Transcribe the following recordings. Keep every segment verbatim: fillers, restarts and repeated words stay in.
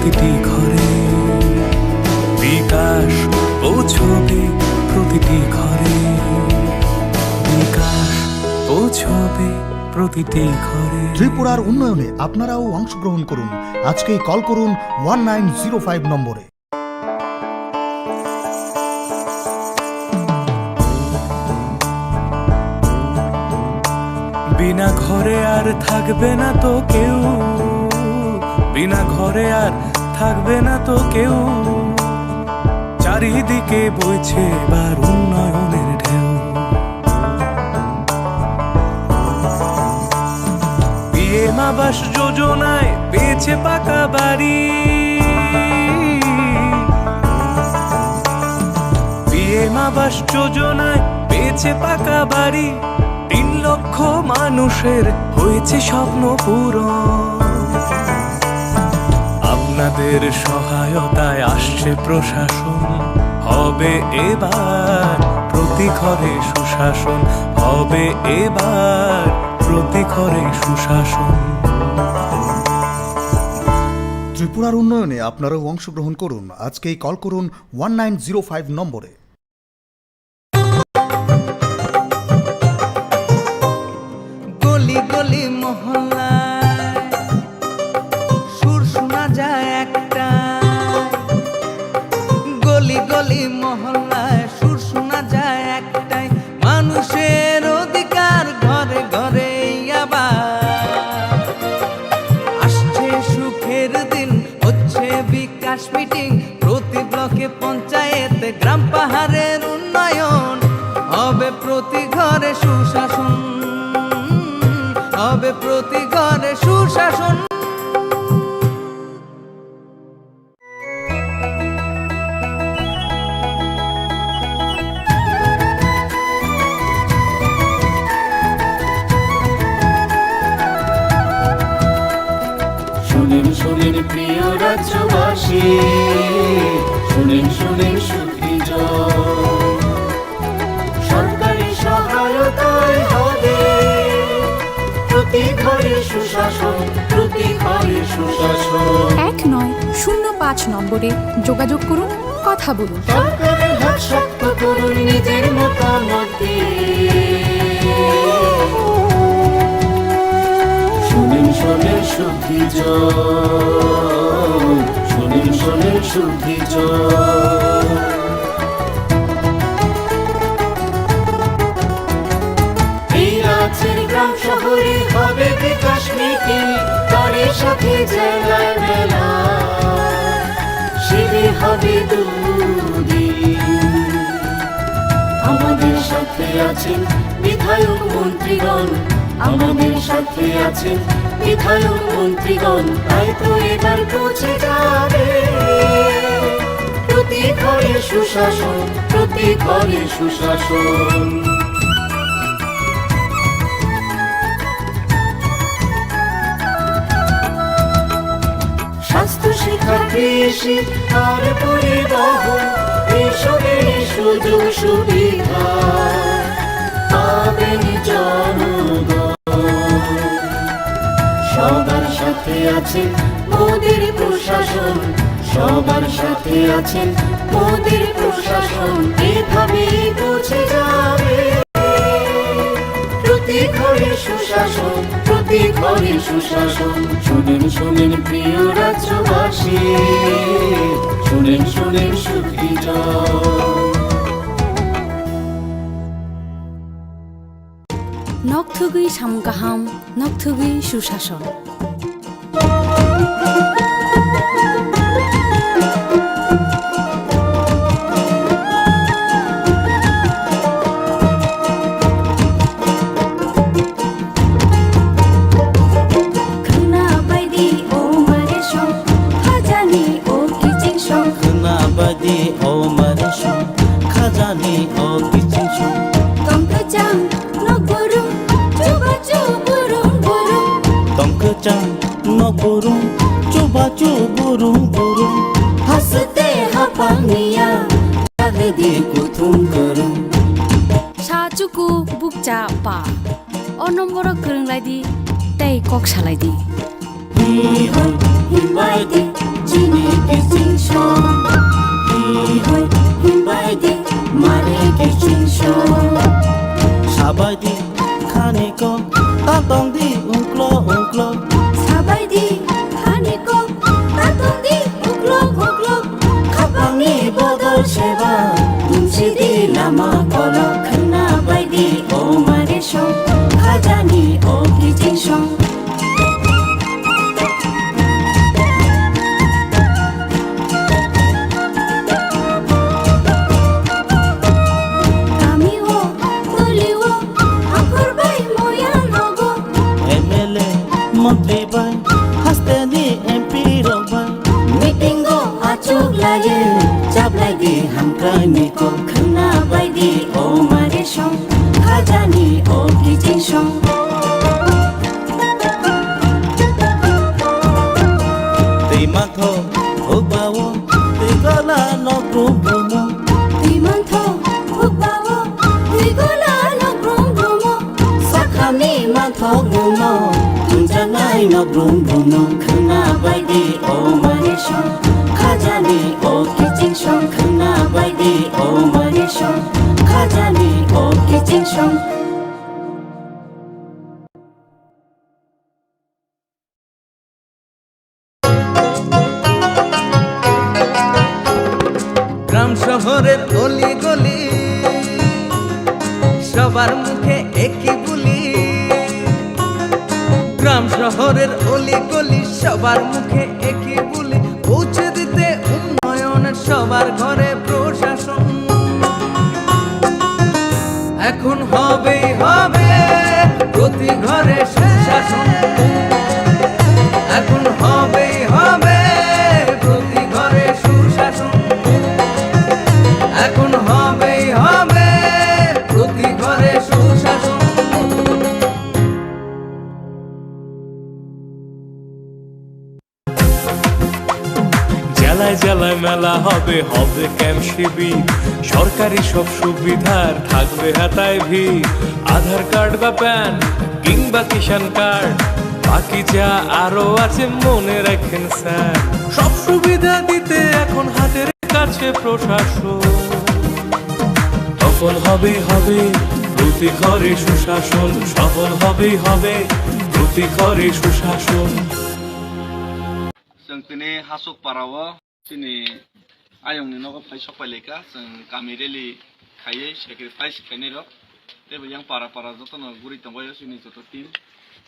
প্রতিটি ঘরে বিকাশ পৌঁছবে, প্রতিটি ঘরে বিকাশ পৌঁছবে, প্রতিটি ঘরে। ত্রিপুরার উন্নয়নে আপনারাও অংশগ্রহণ করুন। আজকেই কল করুন ওয়ান নাইন জিরো ফাইভ নম্বরে। বিনা ঘরে আর থাকবে না তো কেউ, বিনা ঘরে আর থাকবে না তো কেউ। চারিদিকে বইছে এবার উন্নয়নের ঢেউ। পিএম আবাস যোজনায় পেয়েছে পাকা বাড়ি, পিএম আবাস যোজনায় পেয়েছে পাকা বাড়ি। তিন লক্ষ মানুষের হয়েছে স্বপ্ন পূরণ। আপনাদের সহায়তায় আসছে প্রশাসন, হবে এবার প্রতি ঘরে সুশাসন, হবে এবার প্রতি ঘরে সুশাসন। ত্রিপুরার উন্নয়নে আপনারাও অংশগ্রহণ করুন। আজকেই কল করুন ওয়ান নাইন জিরো ফাইভ নম্বরে। গলি গলি মহল্লায় সুর শোনা যায় একটাই, গলি গলি মহল্লায় সুর শোনা যায় একটাই, মানুষের অধিকার ঘরে ঘরে আবার। আসছে সুখের দিন, হচ্ছে বিকাশ মিটিং, প্রতি ব্লকে পঞ্চায়েতে গ্রাম পাহাড়ের উন্নয়ন, হবে প্রতি ঘরে সুশাসন, হবে প্রতি ঘরে সুশাসন। শুনেন, শুনেন প্রিয় রাজ্যবাসী, শুনেন, শুনেন সুখী জন। সরকারি সহায়তায় হবে প্রতি ঘরে সুশাসন, প্রতি ঘরে সুশাসন। এক নয় শূন্য পাঁচ নম্বরে যোগাযোগ করুন, কথা বলুন। সরকারের হাত শক্ত করুন নিজের মতামত দিয়ে। শুনেন, শুনেন সুখী জন, শুনেন, শুনেন সুখী জন। এই রাজ্যের গ্রাম শহরে হবে বিকাশ মিটিং, তারই সাথে জেলার মেলা। শিবির হবে দুদিন। আমাদের সাথে আছেন বিধায়ক মন্ত্রীগণ, আমাদের সাথে আছেন বিধায়ক মন্ত্রীগণ। তাই তো এবার পৌঁছে যাবে প্রতি ঘরে সুশাসন, প্রতি ঘরে সুশাসন। স্বাস্থ্য, শিক্ষা, কৃষি আর পরিবহন, এইসবের সুযোগ সুবিধা পাবেন জনগণ। সবার সাথে আছেন মোদির প্রশাসন, সবার সাথে আছেন মোদির প্রশাসন। এভাবেই পৌঁছে যাবে প্রতি ঘরে সুশাসন, প্রতি ঘরে সুশাসন। শুনেন, শুনেন প্রিয় রাজ্যবাসী, শুনেন, শুনেন সুখী জন। Nok thugwi samung kaham, nok thugwi susason. Khwna baidi o mare song, khajani o kiching song. Khwna baidi o mare song, khajani o kiching song. Tong kwchang nok burung, chubachu burung burung. Tong kwchang nok burung, chubachu burung burung. Haste hapang niya, chagdi kuthum kwrwng. Sa chuku bukcha pa. O nomboro kwrwng lai di tei kok salai di. Hi hoi, himbai di, chini Baidi khani kok ta tong di uklo uklo. Sabaidi khani kok ta tong di uklo uklo. Khapangni bodol seba, tungsi di lama kolok. Khwna baidi o mare song, khajani o kiching song. Kami o, tuli o, akhor bai moya nogo. M L A, montri bai, hasteni M P rok bai. Meeting o achuk laye, chablai di hamkrai ni kok. Khwna bai di o mare song, khajani o kiching song. Twi mantho hukbao, twi gola nok brum brumo. Twi mantho hukbao, twi gola nok brum brumo. Sakhani manthok mungno, tunjanai nok brum brumno. Khwna bai di o mare song, khajani o kiching song. Khwna bai di o mare song, khajani o kiching song. গ্রাম শহরের অলি গলি, সবার মুখে একই বুলি। গ্রাম শহরের অলি গলি, সবার মুখে একই বুলি। পৌঁছে দিতে উন্নয়নের সবার ঘরে প্রশাসন। এখন হবেই হবে প্রতি ঘরে সুশাসন। এখন হবেই হবে প্রতি ঘরে সুশাসন। এখন হবেই হবে প্রতি ঘরে সুশাসন। জেলায় জেলায় মেলা হবে, হবে ক্যাম্প শিবির। সরকারি সব সুবিধার থাকবে হাতায় ভিড়। আধার কার্ড বা প্যান কিংবা কিষাণ কার্ড, বাকি যা আরো আছে মনে রাখেন স্যার। সব সুবিধা দিতে এখন হাতের কাছে প্রশাসন। তখন হবেই হবে প্রতি ঘরে সুশাসন, সফল হবেই হবে প্রতি ঘরে সুশাসন। Chwng tini Hasuk para o chini ayong ni nogo phai sok pai lai kha, chwng kami rally khaiwi sacrifice khainai rok, tei bo yang para para joto no guri tongbai o chini joto team,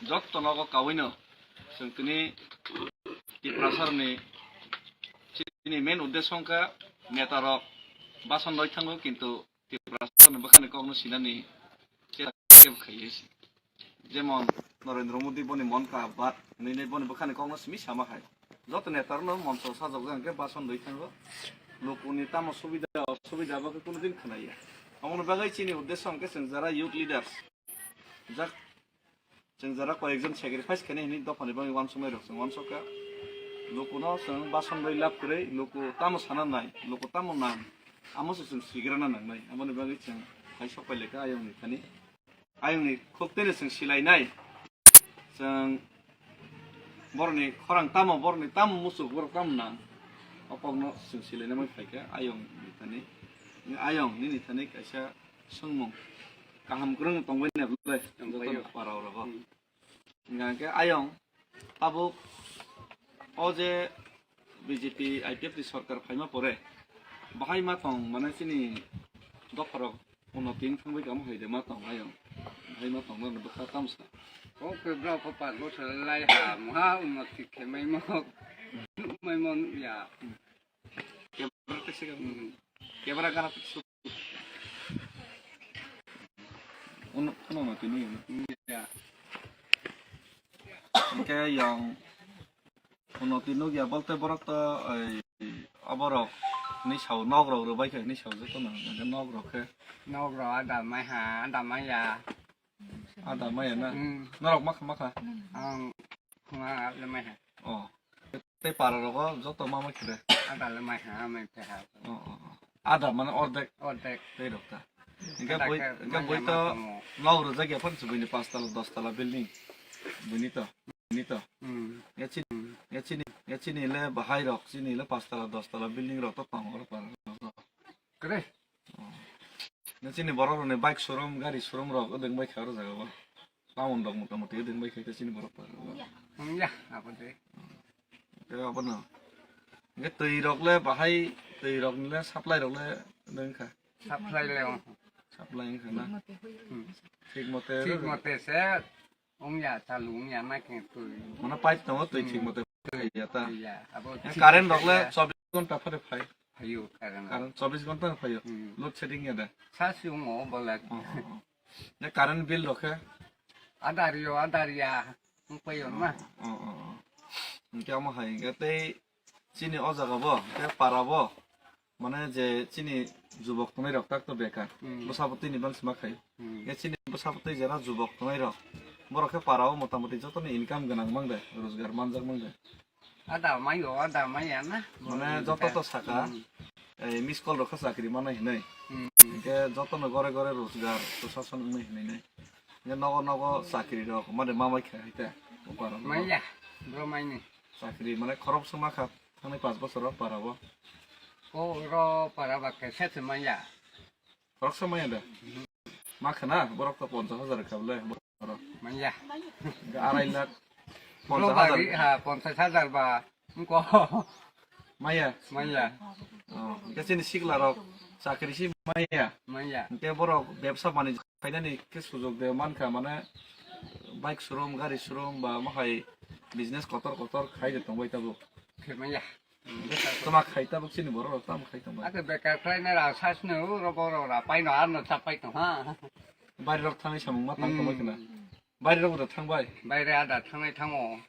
joto nogo kaui no chwng tini Tiprasa rok ni chini main uddesho wngkha neta rok bason roi thango, kintu Tiprasa ni bwkhani kokno sinani chesta khe bo khaiwi se. Jemon Narendra Modi boni Mann Ki Baat hinwi boni bwkhani kokno simi sama hai. Joto neta rokno moncho sajokjak hwnkhe bason rwi thango. Lukuni tamo subida osubida abo khe kunudin khwnaya. Aboni bagwi chini uddesho hwnkhe chwng jara youth leaders, jak Chwng jora koyekjon sacrifice khainai hwnwi dophani bagwi uansuknai rok chwng uansukha. Lukuno chwng bason bai lab kwrwi, luku tamo sana nai, luku tamo nang, amo se chwng sigrana nangnai. Aboni bagwi chwng hai sok pai lekha ayongni thani. Ayongni khuk tene chwng silainai. Chwng borokni khorang tamo, borokni tamo muchuk, borok tamo nang. O kokno chwng silainai phaikha ayongni thani. Ayong nini thani kaisa swngmung kaham kwrwng tongbai na ble? Tongbai joto o. Para o rogo. Hmm. Hingkha khe ayong tabuk o je B J P I P F ni sorkar phaima pore bahai ma tong mane chini dopha rok unnoti wng thangbai kamo hai de ma tong ayong bahai ma tong no bwkha tamsa. O khe bwrok ko panch bochor lai ha muha unnoti khe mai mo nukmai mo nukya. Kebra tekse khe. Hmm. Kebra gara tekse. Uno, uno no tini. Ya. Hingke yang uno tini ya bolte borok to, ei, aborok ni sao nok rok rwbai khe ni sao joto no, hingke nok rok khe. Nok rok ada mai ha, ada mai ya. Ada maya na? Hmm. Norok makha makha? Ang khunga le mai ha. Oh. Tei para rogo joto ma mai khre? Ada le mai ha, mai phe ha. Oh, oh, oh. Ada mane ordek? Ordek. Tei rok ta. Hingke boi, hingke boi to nok rwjak ya phan se buini paanch tala, dos tala building. Buini to, buini to. Hmm. Ya chini, ya chini, ya chini le bahai rok, chini le paanch tala, dos tala building rok to tongo para rogo. Kre? Oh. Chini borok rokni bike showroom, gari showroom rok odeng bai kha oro jaga o. Town rok mota moti odeng bai kha chini borok pa. Wngya, abo de. Te abono. Ge twi rok le bahai, twi rok le supply rok le odeng kha. Supply le. Supply wngkha na. Hmm. Thik mote. Thik mote se. Wngya, chalu wngya, ma khe twi. Mana pipe tongo, twi thik mote phaiya ta. Phaiya, abo current rok le chobbish ghonta phare phai. Phaio current. Current chobbish ghonta phaiyo. Hmm. Load shedding ya da. Sa si wng o bolak. Oh, oh, oh. Ne current bill rok khe? Adar yo, adar ya. Wng phaio ma. Oh, oh, oh. Hingke amo hai hingke tei chini o jaga bo, hingke para bo. Mane je chini jubok tongnai rok tak to bekar. Hmm. Bwsabo twi ni bang sima khai. Hmm. Ye chini bwsabo twi jera jubok tongnai rok. Borok khe para o mota moti joto ni income gwnang mang de, rojgar manjak mang de. Ada mai o, ada mai ya na. Mane joto to saka, hmm, eh, miss call rok kha chakri mana hinai. Hmm. Hingke joto no gore gore rojgar, proshason wngmai hinai nai. Hingke nogo nogo chakri rok, mane mamai kha hai te. Mai ya, bro mai ni. Chakri mane khorok sima kha. Thangni panch bochor o para bo. O ro para ba kaisa se manya. Khoroksa manya da? Ma khana borok to ponchas hajar kha bole borok. Manya. Arai lakh. Bro ponchas hajar. Bari, ha, ponchas hajar ba. Ko. Maya. Manya. Oh, hingke chini sikla rok chakri si maya. Manya. Hingke borok bebsa banijyo khainani khe sujok de mankha, mane bike showroom, gari showroom ba mahai business kotor kotor khai de tongbai tabuk. Khe manya. Tama khai tabuk chini borok rok tamo khai tongbai. Ake bekar khlai na ra sas no ro borok ra pai no ar no chap pai tong ha. Bari rok thangwi samung ma tang tongbai khna. Hmm. Bari rok da thangbai. Bai re ada thangnai thango.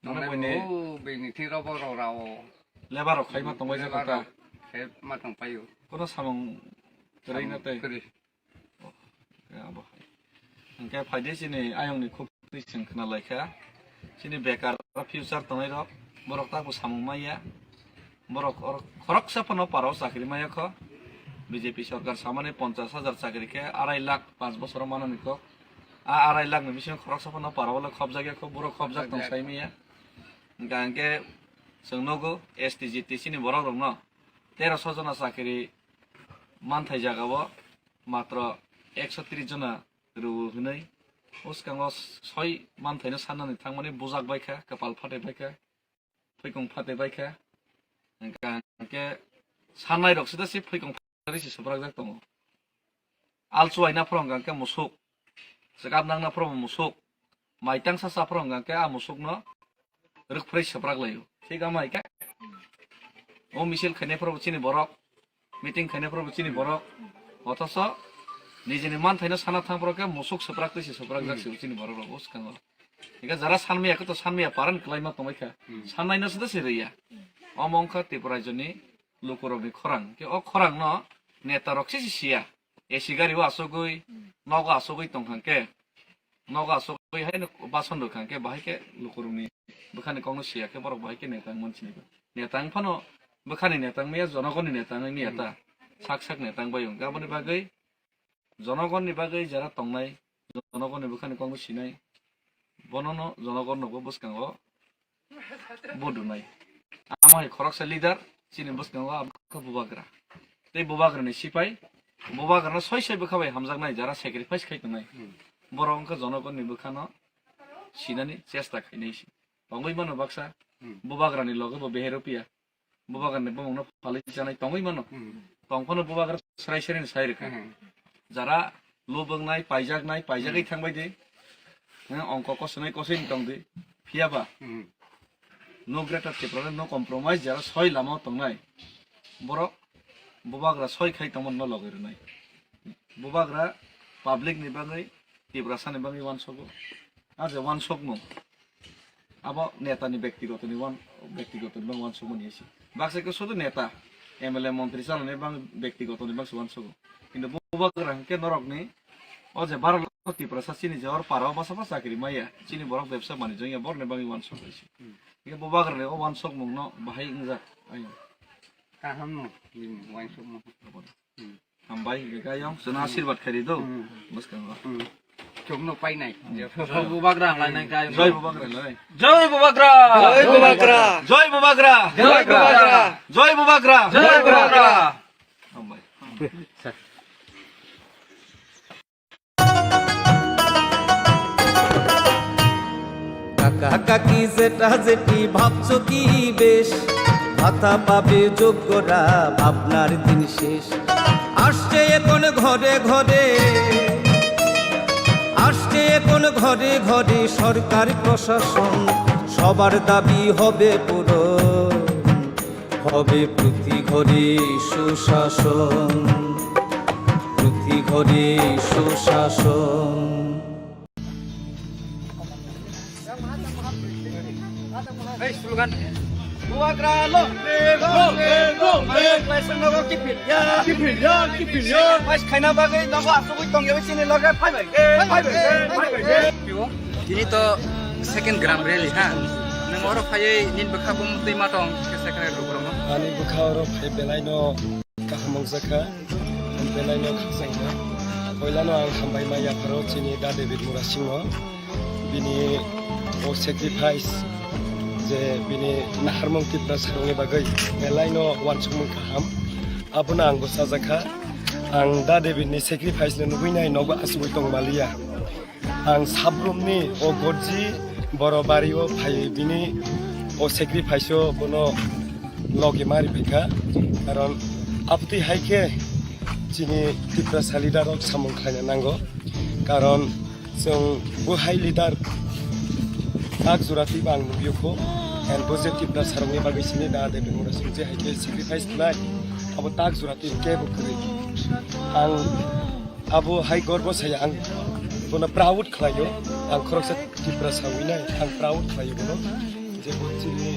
Nang Nang bini. O bini thi ro borok ra o. Lebar rok khai ma tongbai Lebar jaka ta. Rok khai ma tong paio. Kono samung kwrwi na tei. Kwrwi. Ya, bo. Hingke phaidi chini ayongni khuk twi chwng khna laikha. Chini bekar future tongnai rok, borok tak bo samung maya. Borok or-, khoroksa phano para o chakri maya kho. B J P sorkar samani ponchas hajar chakri khe arai lakh panch bochor o manani kok. A arai lakh ni bisingo khoroksa phano para o le khopjak ya kho, borok khopjak tong Khopjak. Sai maya. Hingka hingke chwng nogo S T G T C ni borok rokno teroso jona chakri manthai jaga o matro ekso tris jona rw hwnwi. O swkango soi manthaino sannani thangmani bujak bai kha, kwpal phatwi bai kha, phoikong phatwi bai kha. Hingka hingke sannai rok sida se phoikong phatwi se suprakjak tongo. Alchuaina phoro hingka hingke musuk, chwkap nangna phoro musuk, maitang sa sa phoro hingka hingke a musukno rwkphrwi swprak laio. Thik ama hai khe o misil khainai phoro bo chini borok, meeting khainai phoro bo chini borok. Othoso nijini manthaino sana thang phoro khe musuk swprak twi se swprak jak se chini borok rok o swkango. Hingkhe jara sanmaya khe to sanmaya paran kwlaima tongbai kha. Hmm. Sannaino se da se rwya. Omo wngkha Tripura rajyoni lukurokni khorang. Khe o khorangno netarok se se siya. A C gari o asugwi, nogo asugwi tongkha khe, nogo asugwi haino bason rwkha khe, bahai khe lukurokni bwkhani kokno siya khe borok bahai khe neta wngmani sinigo. Neta wng phano bwkhani neta wngmaya, jonogonni neta wngmaya ta. Sak sak neta wngbai wng. Aboni bagwi jonogonni bagwi jara tongnai, jonogonni bwkhani kokno sinai, bonono jonogon rokbo bwskango budunai. Amo hai khoroksa leader, chini bwskango abo khe bubagra. Tei bubagrani sipai, bubagrano soi soi bwkha bai hamjaknai, jara sacrifice khai tongnai. Hmm. Borok wngkha jonogonni bwkhano sinani chesta khainai se. Tongwi mano baksa, hmm, bubagrani loge bo beheropiya. Bubagrani bumungno phalwi chanai tongwi mano. Hmm. Tongphano bubagra srai srai ni sai rwkha. Hmm. Jara lubungnai, paijaknai, paijagwi, hmm, thangbai di. Nang ongko kosonai kosoi ni tong di. Phiya ba? Hmm. No greater Tripura, no compromise, jara soi lama o tongnai. Borok bubagra soi khai tongmani no logwi rwnai. Bubagra public ni bagwi, Tiprasa ni bagwi uansogo. A je uansokmung. Abo neta ni bektigoto ni uan-, bektigoto ni bang uansukmani isi. Baksa khe sudu neta, M L A, montri chalani bang bektigoto ni bang se uansugo. Kintu bubagra hwnkhe norokni o je baro lakh Tiprasa chini je or para o basa basa chakri maya, chini borok bebsa manijak ya borokni bagwi uansuk isi. Hmm. Hwnkhe bubagrani o uansukmungno bahai wngjak ayung. Kaham no, bini uansukmung. Hmm. Hambai, hwnkhe khe ayang, chwngno asirbad khairi do. Hmm. Bwskango. Hmm. Chwngno painai. Hmm. Joy Bubagra, hmm, lainai khe ayang. Joy Bubagra, lai. Joy Bubagra! Joy Bubagra! Joy Bubagra! Joy Bubagra! Joy Bubagra! Hambai. কাকা কি জেঠা জেঠি ভাবছো কি বেশ, ভাতা পাবে যোগ্যরা, ভাবনার দিন শেষ। আসছে এখন ঘরে ঘরে, আসছে এখন ঘরে ঘরে সরকার প্রশাসন, সবার দাবি হবে পূরণ। হবে প্রতি ঘরে সুশাসন, প্রতি ঘরে সুশাসন। Hey, slogan. Bubagra lo. Lo, lo, lo, lo. Mayung klaisong nogo kiphilya. Kiphilya, kiphilya. Pais khaina bagwi nogo asugwi tongyawi chini loge phaibai. Phaibai, phaibai, phaibai. Tini to second gram rally ha. Nwng oro phaiwi nini bwkha bumung twi ma tong khe second rally rwkromo. Ani bwkha oro phai belai no kaham wngjakha. Belai no khakchangma. Poilano ang hambai ma yapharo chini Da David Murasingno. Bini o sacrifice je bini naharmung Tipra sarungni bagwi belai no wansukmung kaham. Abono ang bo chajakha. Ang Da David ni sacrifice no nugwi nai nogo asugwi tong maliya. Ang sabrumni o gorji boro bari o phai bini o sacrifice o bono logi mari phaikha. Karon abtwi hai khe chini Tiprasa leader rok samung khlaina nango. Karon chwng bo hai leader tak jora twi bang nugwi kho. And bo je Tiprasa rokni bagwi chini Da David Murasing je hai khe sacrifice khlai abo tak jora twi kebo kwrwi. Ang Abo hai gorbo saya ang bono proud khlaio. Ang khoroksa Tiprasa wngwi nai ang proud khlaio bono. Je bo chini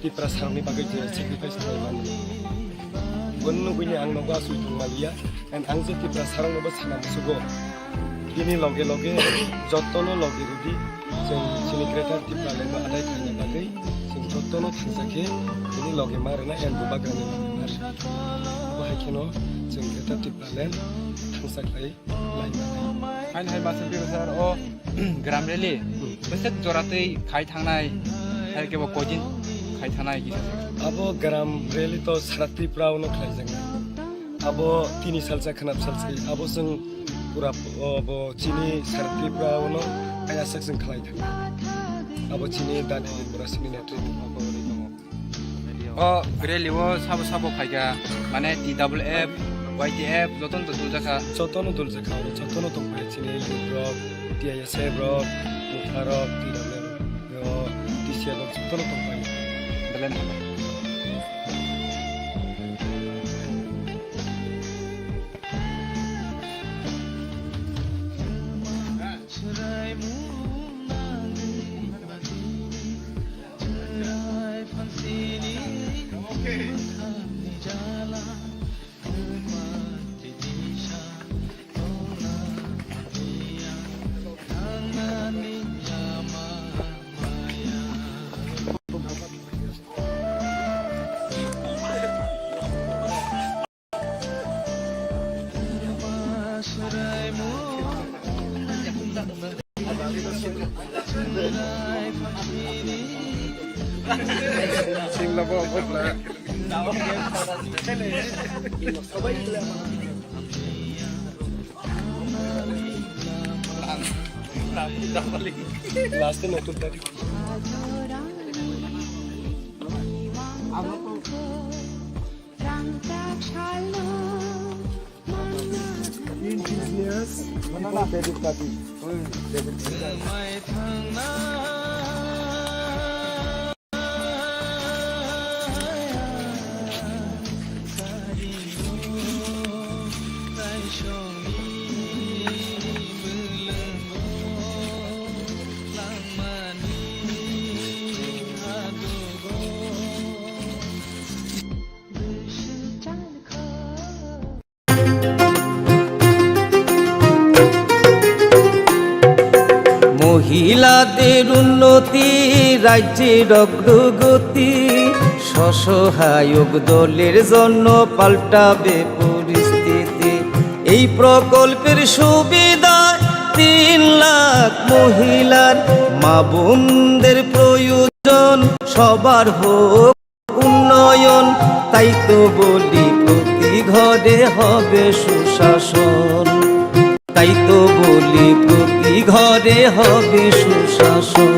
Tiprasa rokni bagwi je sacrifice khlai mani. Bono nugwini ang nogo aswk tong maliya. And ang je Tiprasa rokno bo sana musugo. Bini loge loge jotono loge rwdi. Chwng chini Greater Tipraland no adai khlaina bagwi chwng jotono thangsa khe bini loge ma rwna and bubagrani loge ma rwna. Bo hai kheno chwng Greater Tipraland thangsa khlai. Hai hai masa biro sir o gram rally bwswk jora twi khai thangnai hai kebo koi din khai thangnai kisa se. Abo gram rally to sara Tripura o no khlai jaknai. Abo tini salsa khnap salsa abo chwng pura o bo chini sara Tripura o no ayaswk chwng khlai thang. Abo chini dani pura sini netri. O rally o sabo sabo phaikha, mane T W F, Y T F, jotono to duljakha. Jotono duljakha, jotono tongphai chini youth rok, T I S F rok, Motha rok, T W F rok, T C F rok jotono tongphai. Belai no. Last e notun tari. Indigenous people credit card. Credit card. মহিলাদের উন্নতি, রাজ্যের অগ্রগতি, স্বসহায়ক দলের জন্য পাল্টাবে পরিস্থিতি। এই প্রকল্পের সুবিধায় তিন লাখ মহিলার, মা বোনদের প্রয়োজন সবার হোক উন্নয়ন। তাই তো বলি প্রতি ঘরে হবে সুশাসন, তাই তো বলি প্রতি ঘরে হবে সুশাসন।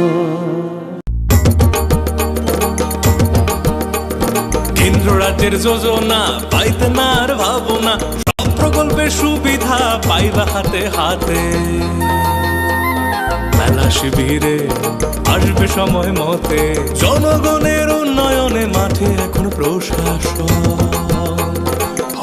কেন্দ্র রাজ্যের যোজনা, পাইতে না আর ভাবনা, সব প্রকল্পের সুবিধা পাইবা হাতে হাতে। মেলা শিবিরে আসবে সময় মতে, জনগণের উন্নয়নে মাঠে এখন প্রশাসন।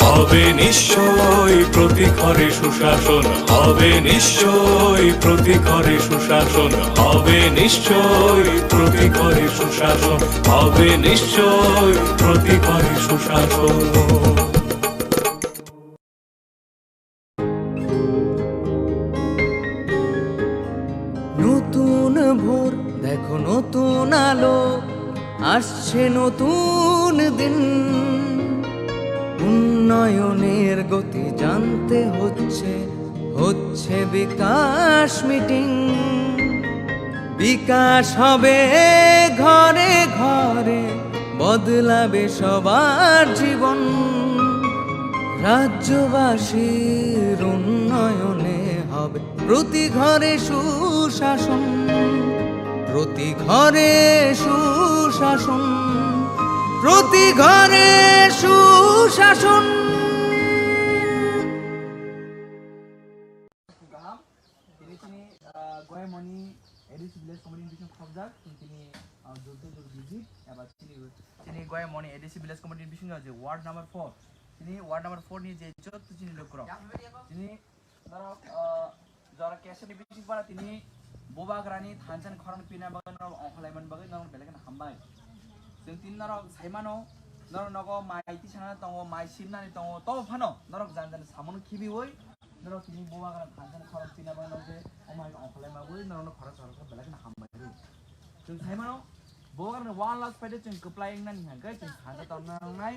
হবে নিশ্চয় প্রতি ঘরে সুশাসন, হবে নিশ্চয় প্রতি ঘরে সুশাসন, হবে নিশ্চয় প্রতি ঘরে সুশাসন, হবে নিশ্চয় প্রতি ঘরে সুশাসন। নতুন ভোর, দেখো নতুন আলো, আসছে নতুন দিন। উন্নয়নের গতি জানতে হচ্ছে, হচ্ছে বিকাশ মিটিং। বিকাশ হবে ঘরে ঘরে, বদলাবে সবার জীবন। রাজ্যবাসীর উন্নয়নে হবে প্রতি ঘরে সুশাসন, প্রতি ঘরে সুশাসন, প্রতি ঘরে সুশাসন। Gaham. Tini chini, ah, Goyamoni A D C Village Committee ni bising khobjak, tini, ah, juddo juddo visit, eba chini, chini Goyamoni A D C Village Committee ni bising je ward number four, tini ward number four ni je jotto chini lukurok, tini norok, ah, jora keseni bising para tini bubagrani thansan khorang pina bagwi norok ongkholaiman bagwi norok belai kheno hambai. Chwng tini norok saimano, norok nogo mai tisana tongo, mai simnani tongo, tobo phano norok jani jani samung khibiwi, norok tini bubagrani thansan khorang pina bagwi norok je omo hai ongkholai mabwi norokno khorang khorang belai kheno hambai rw. Chwng saimano, bubagrani one last fight o chwng kwplai wngnani hwnkhe chwng thansa tongna nangnai.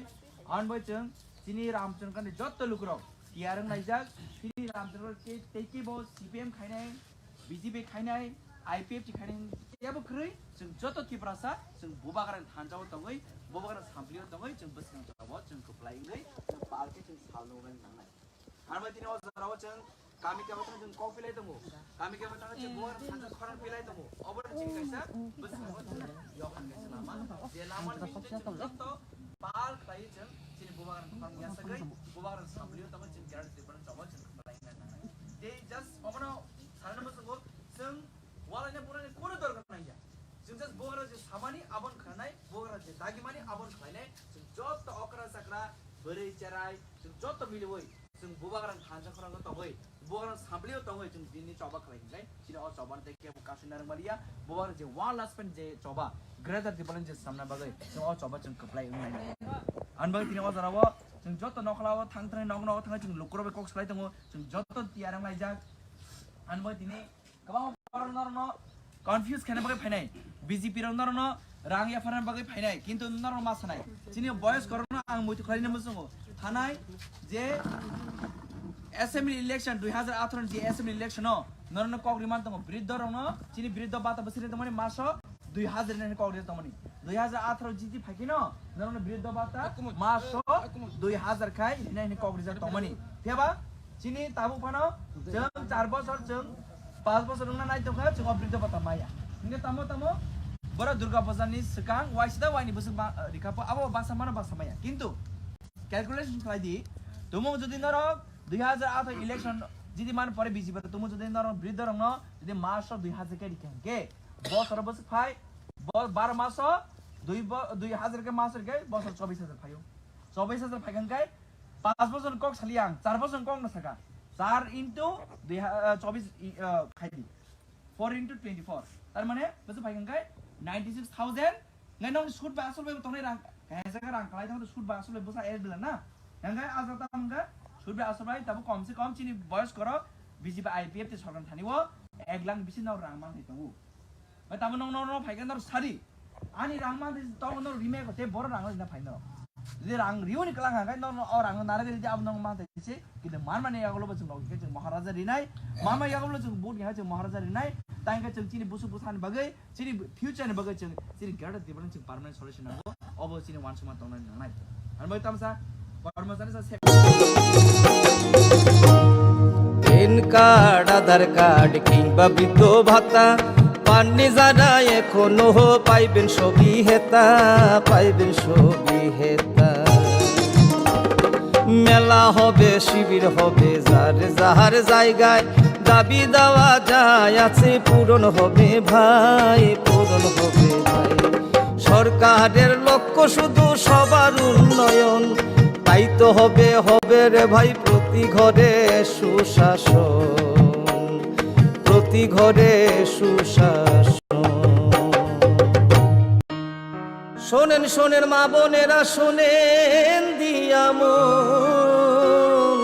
Aboni bagwi chwng chini Ramchandra ni jotto lukurok tiyar wnglaijak, chini Ramchandra tei, tei kibo C P M khainai, B J P khainai, I P F T khainai, teibo kwrwi chwng joto Tiprasa chwng bubagrani thansa o tongwi, bubagrani samplio tongwi chwng bwskang jora o chwng kwplai wngwi chwng palkhe chwng sal nuknani nangnai. Armai tini o jora o chwng kami kebo thang chwng kok pilai tongo. Kami kebo thang chwng bubagrani thansa khorang pilai tongo. Obo chini kaisa bwskango chwng yokhan kaisa lama. Je lama ni bisingtwi chwng joto pal khlaiwi chwng chini bubagrani khorang yasagwi bubagrani samplio tongwi chwng Greater Tipraland choba chwng kwplai wngna nangnai. Tei just omono sanani mwswngo chwng walaina bunani kono dorkar nangya. Chwng just bubagra je samani abon khanai, bubagra je dagimani abon khlainai, chwng joto okra chakra, bwrwi cherai, chwng joto miliwi chwng bubagrani thansa khorang tongwi, bubagrani samplio tongwi chwng dini choba khlai hinkai, chini o choba tei kebo kasui narwk maliya, bubagra je one last pen je choba, Greater Tipraland je samna bagwi, chwng o choba chwng kwplai wngnai. Ani bagwi tini o jora o chwng joto nokla o thang thang nok nok thang chwng lukurok bai kok swlai tongo, chwng joto tiyar wnglaijak. Ani bagwi tini kwbangma borok norokno confuse khaina bagwi phainai, B J P rok norokno rang yapharna bagwi phainai, kintu norok ma sanai, chini boyos korokno ang muitu khlaina muchungo thanai je assembly election dui hazar atharo ni je assembly election o norokno kok riman tongo, briddo rokno chini briddo bata bwswk tongmani maso dui hazar ni kok rijak tongmani, dui hazar atharo jiti phaikhe no norokno briddo bata maso dui hazar khai rinai hwnwi kok rijak tongmani, phiya ba chini tabuk phano chwng char bosor chwng Pas bosor wngna nai tongkha, chwng o briddo bata maya. Hingke tamo tamo, borok Durga Puja ni swkang, waisida waini bwswk ba, rikha po, abo baksa mano baksa maya. Kintu, calculation khlai di, tumung jodi norok dui hazar atharo election jidi man pore B J P tumung jodi norok briddo rokno jodi maso dui hazar ke rikha hingke, bosor bwswk phai, bo, baro maso dui bo, dui hazar ke maso rikha, bosor chobis hazar phaio. Chobis hazar phaikha hingke, pas bosor kok sali ang, char bosor kok no saka. Char into dui ha-, ah, chobis i, ah, khai di. Four into twenty-four. Tar mane, bwswk phai hwnkhe ninety six thousand. Ngai nong sud bai asol bai tongnai rang, kaisa khe rang kalai tong sud bai asol bai bwsa ek bila na. Nang kai ajak ta hwnkhe sud bai asol bai tabo kom se kom chini boyos koro B J P I P F T sorkar thani o ek lakh bisi no rang man thai tongo. Bai tamo nong, nong, nong phai khe nor sadi. Ani rang man de tong nor rime ko te boro rang rina phai nor. Jodi rang riyo ni klang ha kai nor, nor o rang nare de abo nong man de se kide man mane yagulo bo chwng rok khe chwng Maharaja rinai. Man ma yagulo chwng bud khe chwng Maharaja rinai. Tai khe chwng chini busu busa ni bagwi, chini future ni bagwi chwng chini greater development chwng permanent solution nango. Obo chini wansukma tongnani nangnai. Ani bai tamsa, kormosari sa se- Pan card, Aadhaar card, কিংবা বৃদ্ধ ভাতা, পাননি যারা এখনো, পাইবেন সবই হেতা, পাইবেন সবই হেতা। মেলা হবে, শিবির হবে, যার যার জায়গায় দাবি দাওয়া যা আছে পূরণ হবে ভাই, পূরণ হবে ভাই। সরকারের লক্ষ্য শুধু সবার উন্নয়ন, তাই তো হবে, হবে রে ভাই প্রতি ঘরে সুশাসন, প্রতি ঘরে সুশাসন। শোনেন, শোনেন মা বোনেরা, শোনেন দিয়া মন,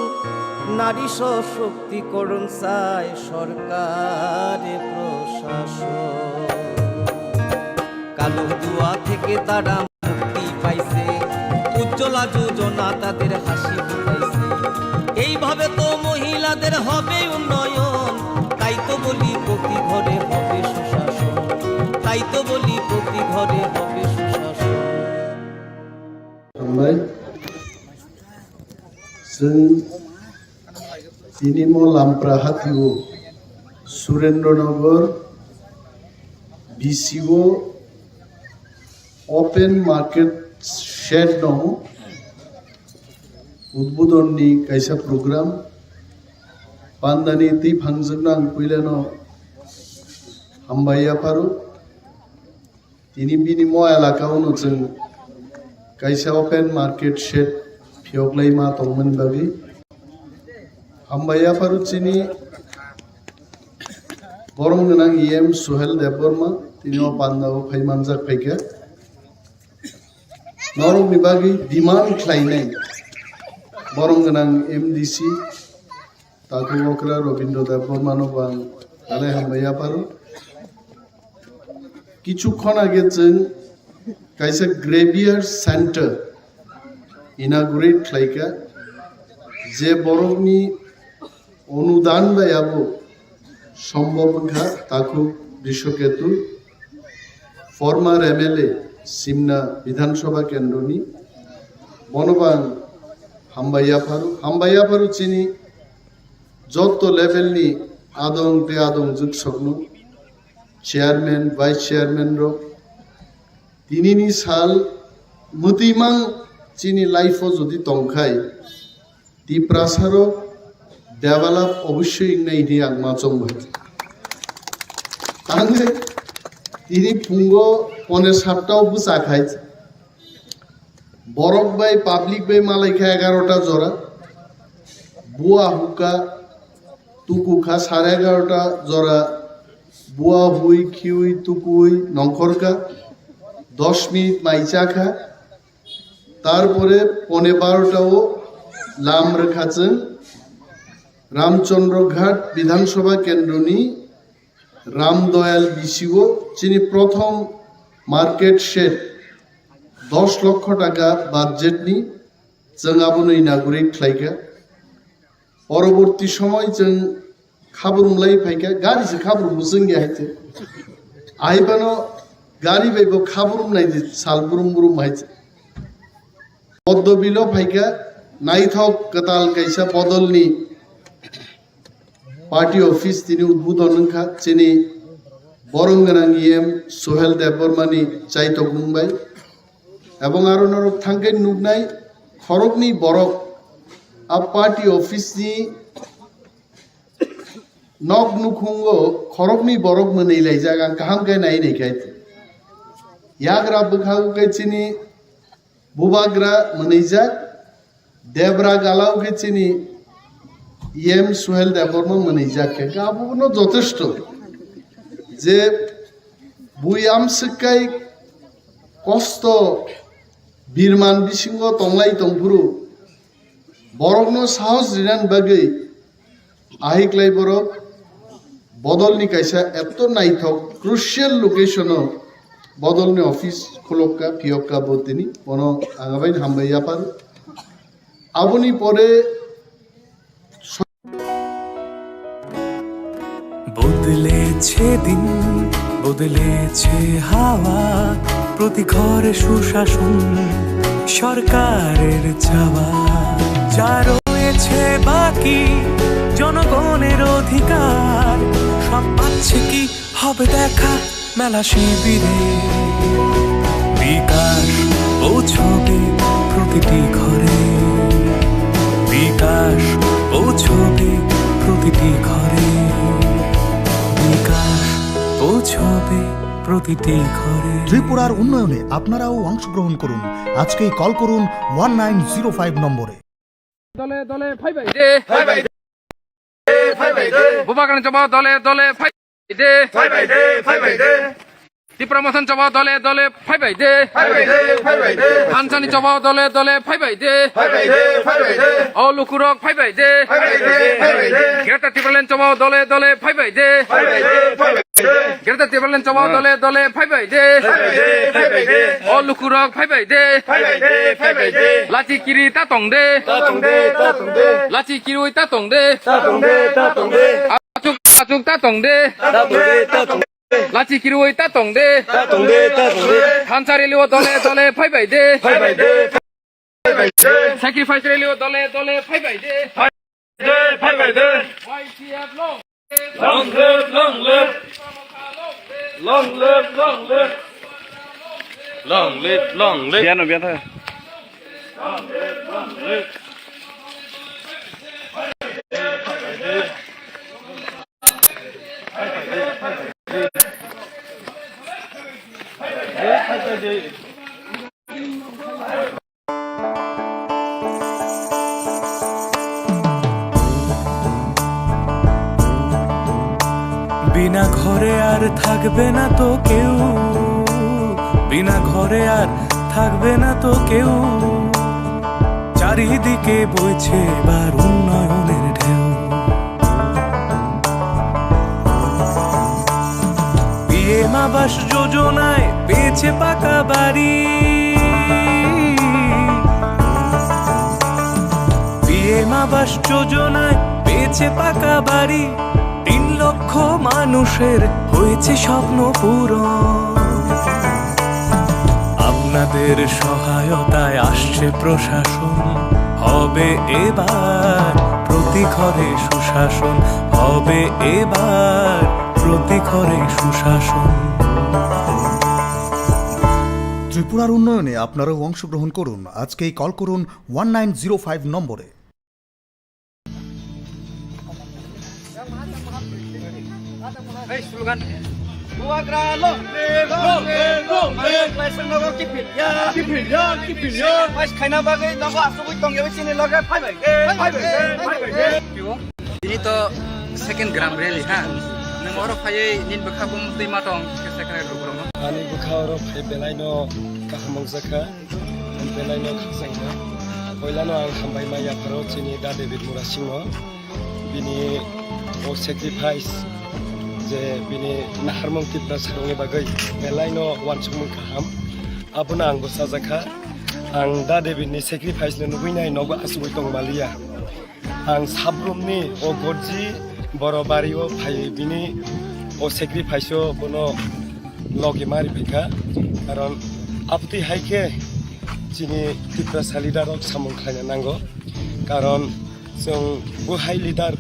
নারী সশক্তিকরণ চায় সরকারে প্রশাসন। কালো ধোঁয়া থেকে তারা মুক্তি পাইছে, উজ্জ্বলা যোজনা তাদের হাসি ফুটাইছে। এইভাবে তো মহিলাদের হবে উন্নয়ন, তাই তো বলি প্রতি ঘরে হবে সুশাসন, তাই তো বলি প্রতি ঘরে হবে সুশাসন। Hambai. Chwng tini mo Lampra hatio Surendra Nagar B C O open market shed no udbodon ni kaisa program pandani twi phangjwkno ang puilano hambai yapharo. Tini bini mo elaka o no chwng kaisa open market shed phiyok lai ma tongmani bagwi. Hambai yapharo chini borom gwnang E M Suhel Debbarma tini o panda o phai manjak phaikha. Norokni bagwi demand khlainai borom gwnang M D C Takhuk okra Robindra Debbarma no bo ang belai hambai yapharo. Kichukhon age chwng kaisa Graveyard Center inaugurate khlaikha, je borokni onudan bai abo sombhob wngkha. Takhuk Drishoketu, former M L A Simna Bidhan Sabha Kendroni, bono bo ang hambai yapharo. Hambai yapharo chini jotto level ni adong tei adong jwksokno, chairman, vice chairman rok, tinini sal mwtwimang chini life o jodi tongkhai, Tiprasa rok develop obossoi wngnai hwnwi ang ma chong bai. Ang tini phungo pone satta o bwsa khai, borok bai public bai malai kha egarota jora, bua hukha, tuku kha sare egarota jora, bua hui khiui tukui nongkhor kha, dos minute mai cha kha, tarpore pone barota o lam rwkha chwng Ramchandra Ghat Bidhan Sabha Kendroni Ramdoyal B C O chini prothom market shed dos lokho taka budget ni chwng abono inaugurate khlaikha. Poroborti somoi chwng khabrum lai phaikha, gari se khabrum bwswng ya hai se. Ahai phano gari bai bo khabrum nai di sal brum brum hai se. Poddo bilo phaikha, naithok kwtal kaisa bodolni party office tini udbodon wngkha chini borom gwnang E M Suhel Debbarmani chaitok mung bai. Ebong aro norok thangkhe nuknai khoroknwi borok a party office ni nok nukhungo khoroknwi borok mwnwi laijak, ang kaham khe nai nai khai. Yagra bwkhago khe chini Bubagra mwnwijak, Debra galao khe chini E M Suhel Debbarma mwnwijak khe, abono jotesto je bui amswk kai kosto birman bisingo tonglai tongphuru, borokno sahos rinani bagwi Ahiklai borok bodolni kaisa eto naithok crucial location o bodolni office khulokka, phiyokka bo tini, bono ang abaini hambai yaphar. Aboni pore বদলেছে দিন, বদলেছে হাওয়া, প্রতি ঘরে সুশাসন সরকারের চাওয়া। যা রয়েছে বাকি জনগণের অধিকার, সব পাচ্ছে কি হবে দেখা মেলা শিবিরে। বিকাশ পৌঁছবে প্রতিটি ঘরে বিকাশ পৌঁছবে, প্রতিটি ঘরে বিকাশ পৌঁছবে, প্রতিটি ঘরে। ত্রিপুরার উন্নয়নে আপনারাও অংশগ্রহণ করুন। আজকেই কল করুন ওয়ান নাইন জিরো ফাইভ নম্বরে। দলে দলে ফাইবাই দে। ফাইবাই দে। ফাইবাই দে। Bubagrani chobao dole dole phaibai de. Phaibai de, phaibai de. Tipra Motha ni chobao dole dole phaibai de. Phaibai de, phaibai de. Thansa ni chobao dole dole phaibai de. Phaibai de, phaibai de. O lukurok phaibai de. Phaibai de, phaibai de. Greater Tipraland chobao dole dole phaibai de. Phaibai de, phaibai de. Greater Tipraland chobao dole dole phaibai de. Phaibai de, phaibai de. O lukurok phaibai de. Phaibai de, phaibai de. Lachi kiri ta tong de. Ta tong de, ta tong de. Lachi kiriwi ta tong de. Ta tong de, ta tong de. Achuk, achuk ta tong de. Ta tong de, ta tong de. Lachi kiriwi ta tong de. Ta tong de, ta tong de. Thansa rally o dole dole phaibai de. Phaibai de. Sacrifice rally o dole dole phaibai de. Phaibai de, phaibai de. Y T F long. Long live, long live. Long live, long live. Long live, long live. Biano, biano. বিনা ঘরে আর থাকবে না তো কেউ, বিনা ঘরে আর থাকবে না তো কেউ। চারিদিকে বইছে এবার উন্নয়নের ঢেউ। পি এম আবাস যোজনায় পেয়েছে পাকা বাড়ি। পি এম আবাস যোজনায় পেয়েছে পাকা বাড়ি। তিন লক্ষ মানুষের হয়েছে স্বপ্ন পূরণ। আপনাদের সহায়তায় আসছে প্রশাসন, হবে এবার প্রতি ঘরে সুশাসন, হবে এবার প্রতি ঘরে সুশাসন। ত্রিপুরার উন্নয়নে আপনারাও অংশগ্রহণ করুন। আজকেই কল করুন ওয়ান নাইন জিরো ফাইভ নম্বরে। Hey, slogan. Bubagra long live, long live, long live. Paisa nogo kipil ya, kipil ya, kipil ya. Paisa khaina bagwi nogo asugwi tong ya, chini loge phaibai, phaibai, phaibai. Bini to second gram rally ha. Nwng oro phaiwi nini bwkha bumtwi ma tong khe second rally rwkha. Ani bwkha oro phai belai no kaham wngjakha. Ang belai no khakchangkha. Poilano ang hambai ma yapharo chini Da David Murasingno. Bini o sacrifice je bini naharmung Tiprasarokni bagwi belai no uansukmung kaham. Abono ang bo chajakha. Ang Da David ni sacrifice no nugwi nai nogo asugwi tong maliya. Ang sabrumni o gorji boro bari o phai bini o sacrifice o bono logi mari phaikha. Karon abtwi hai khe chini Tiprasa leader rok samung khlaina nango. Karon chwng bo hai leader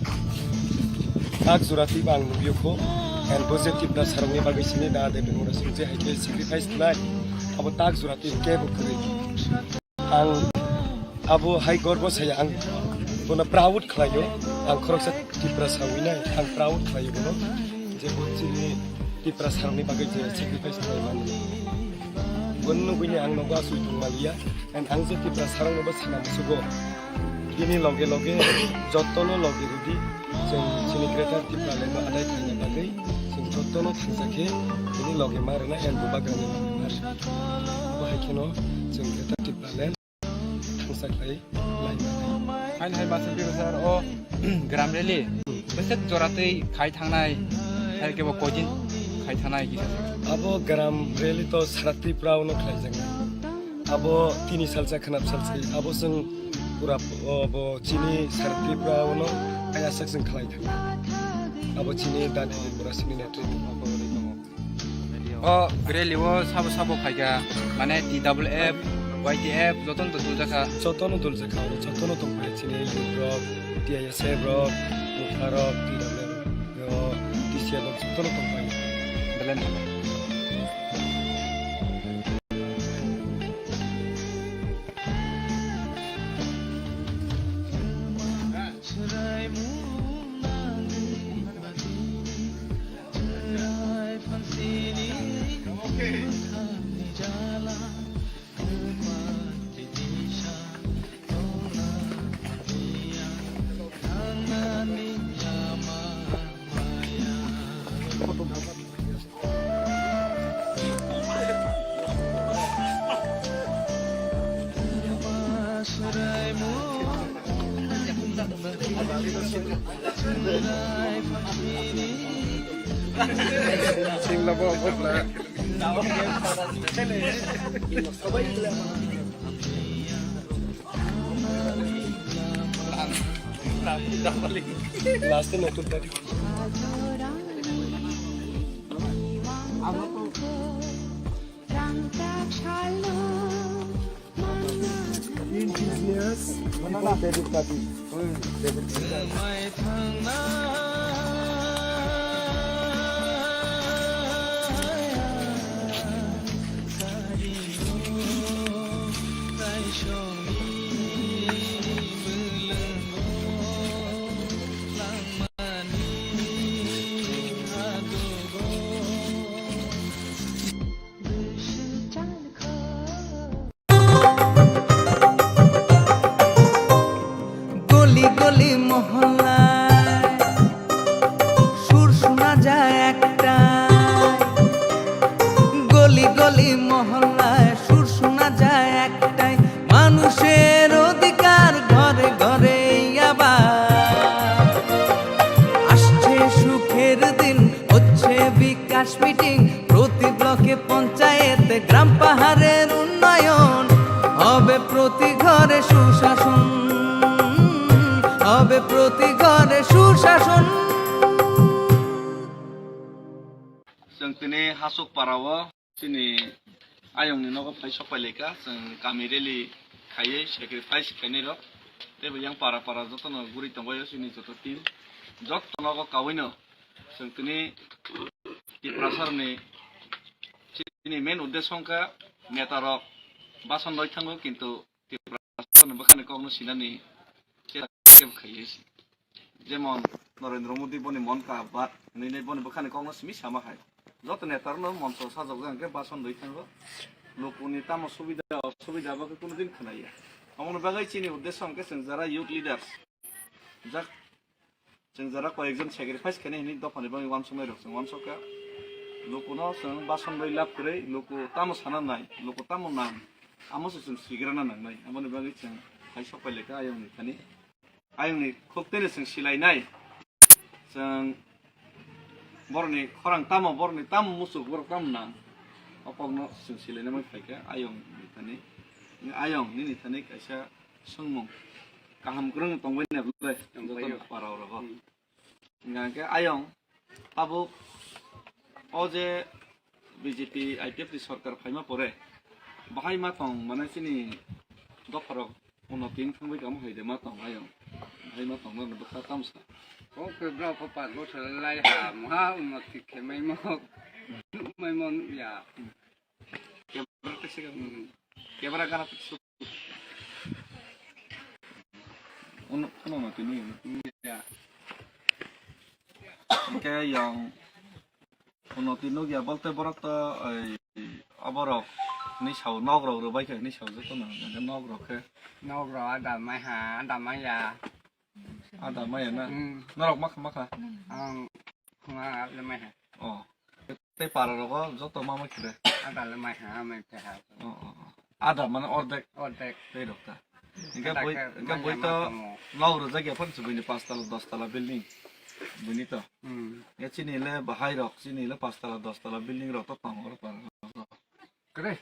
tak jora twibo ang nugwi kho. And bo je Tiprasarokni bagwi chini Da David Murasing je hai khe sacrifice khlai abo tak jora twi kebo kwrwi. Ang abo hai gorbo saya, ang bono proud khlaio. Ang khoroksa Tiprasa winai, ang proud khlaio bono. Je bo chini Tiprasarokni bagwi je sacrifice khlai mani. Bono nugwini ang nogo asugwi tong maliya. And ang je Tiprasarokno bo sana musugo. Bini loge loge jotono loge rwdi. Chwng chini Greater Tipraland no adai khlaina bagwi chwng jotono thangsa khe bini loge ma rwna and Bubagrani loge ma rwna. Bo hai kheno chwng Greater Tipraland thangsa khlai lai manai. Haino hai masa Tiprasa o gram rally bwswk jora twi khai thangnai, hai khe bo koi din khai thangnai kisa se. Abo gram rally to sara Tripura o no khlai jaknai. Abo tini salsa khwnap salsa abo chwng pura, o, bo chini sara Tripura o no ayaswk chwng khlai thangna. Abo chini Da David Murasing ni netrito. O rally o sabo sabo phaikha, mane T W F, Y T F, jotono to duljakha. Jotono duljakha, jotono tongphai chini youth rok, T I S F rok, Motha rok, T W F rok, T C F rok jotono tongphai. Belai no. Singla bo bokla. Last e notun tari. Indigenous. David Kati. David Kati. গলি গলি মহল্লায় সুর শোনা যায় একটাই, গলি গলি মহল্লায় সুর শোনা যায় একটাই, মানুষের অধিকার ঘরে ঘরে আবার। আসছে সুখের দিন, হচ্ছে বিকাশ মিটিং, প্রতি ব্লকে পঞ্চায়েতে গ্রাম পাহাড়ের উন্নয়ন হবে, প্রতি ঘরে সুশাসন হবে, প্রতি ঘরে সুশাসন। Chwng tini Hasuk parao chini ayongni nogo phai sok pailai kha, chwng kami rally khaiwi sacrifice khainai rok, teibo yang para para jotono guri tongbaio chini joto team, joto nogo kawino chwng tini Tiprasarni chini main uddesho wngkha neta rok bason rwi thango, kintu Tiprasarni bwkhani kokno sinani kebo khaiwi se. Jemon Narendra Modi boni Mann Ki Baat hinwi boni bwkhani kokno simi sama hai. Joto netarokno moncho sajokjak hwnkhe bason rwi thango. Lukuni tamo subida osubida abo khe kunu din khwnaya. Aboni bagwi chini uddesho hwnkhe chwng jara youth leaders, jak chwng jara koyekjon sacrifice khainai hinwi dophani bagwi uansuknai rok chwng uansukha. Lukuno chwng bason rwi lab kwrwi, luku tamo sana nai, luku tamo nang, amo se chwng sigrana nangnai. Aboni bagwi chwng hai sok pailai kha ayongni thani. Ayongni khuk tini chwng silainai. Chwng borokni khorang tamo, borokni tamo muchuk, borok tamo nang. O kokno chwng silaina man phaikha ayong ni thani. Ayong nini thani kaisa swngmung kaham kwrwng tongbai na bwle? Tongbaio. Jotono para orogo. Hmm. Hingkha khe ayong tabuk o je B J P I P F ni sorkar phaima pore bahai ma tong mane chini dopharok unnoti wng thangbai kamo hai de ma tong ayong bahai ma tong nang bwkha tamsa. Kok khe bwrok kho panch bochor lai ha muha unnoti khe maimo maimo ya. Kebra tekse kebra. Hmm. Kebra gana tekse. Uno, uno no tini. Ya. Hingke yang uno tini ya bolte borok to oi aborok ni sao nok rok rwbai khe ni sao joto no hingke nok rok khe. Nok rok ada mai ha, ada mai ya. Ada maya na? Hmm. Norok makha makha? Ang khunga le mai ha. Oh. Tei para rogo joto ma mai khire? Ada le mai ha, mai phe ha. Oh, oh, oh. Ada mane ordek? Ordek. Tei rok ta. Hingke boi, hingke boi to nok rwjak ya phone se buini pash tala, dos tala building. Buini to. Hmm. Ya chini le bahai rok, chini le pash tala, dos tala building rok to tongo para rogo. Kre.